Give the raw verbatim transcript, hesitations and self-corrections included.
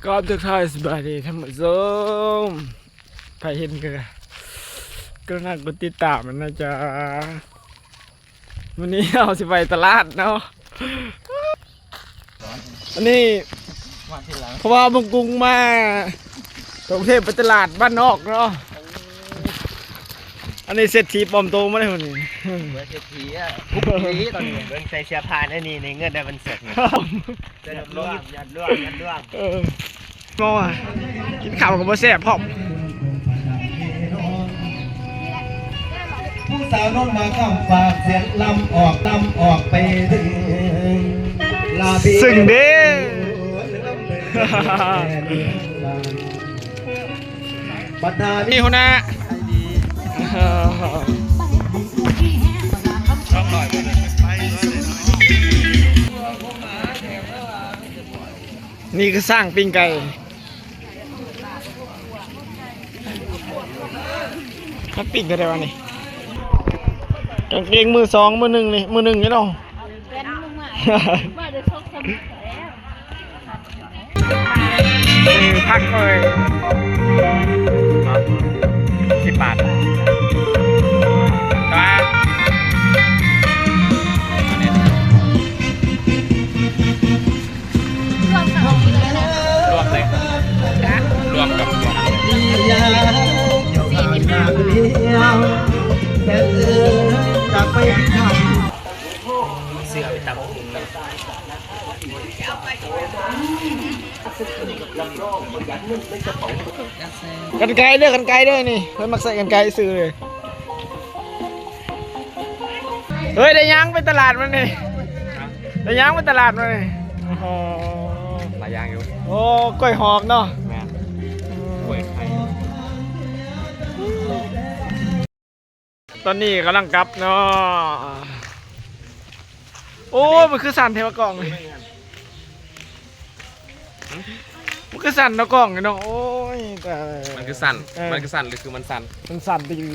ก็ทักทายสบายดีท่านผู้ชม ใครเห็นก็กรุณากดติดตามมันนะจ๊ะ วันนี้เราสิไปตลาดเนาะ อันนี้ มาทีหลัง เพราะว่าเมืองกรุงมา กรุงเทพฯไปตลาดบ้านนอกเนาะ อันนี้เศรษฐีปลอมตัวมาเลยวันนี้ เหมือนเศรษฐีอ่ะ ทุกปีตอนนี้ เบิ่งใส่เสื้อผ้าได้นี่ ในเงินได้เป็นเศรษฐี ยัดลวง ยัดลวง ยัดลวง เออ มองอ่ะ กินข้าวก็บ่แซ่บพร้อม ผู้สาวนนท์มาคำฝากเสียงลำออก ลำออกไปเด้อ ลาเบ ซึ่งเด้ บัดนา นี่หัวหน้า นี่คือสร้างปิ้งไก่ มันปิ้งกันได้วะนี่ กางเกงมือสอง มือหนึ่งนี่ มือหนึ่งนี่เนาะ เป็นมึงอ่ะ ว่าจะชกสมุทรแล้ว นี่พักเลย สิบบาท แต่ว่า รวมกับ รวมเลย รวมกับ เสื้อไปตำบักหุ่งเลย กรรไกรเด้อกรรไกรเด้อนี่ เพิ่นมักใส่กรรไกรซื้อเลย เฮ้ย ได้หยังไปตลาดมันนี่ ได้หยังไปตลาดมันนี่ โอ้โห หลายอย่างอยู่ โอ้ กล้วยหอมเนาะ แม่น กล้วยไข่ ตอนนี้กำลังกลับเนาะ โอ้ย มันคือสั่นแท้วะกล้องนี่ มันคือสั่นเนาะกล้องนี่เนาะ โอ้ย ตาย มันคือสั่น เออ มันคือสั่นหรือคือมันสั่น มันสั่นไปอยู่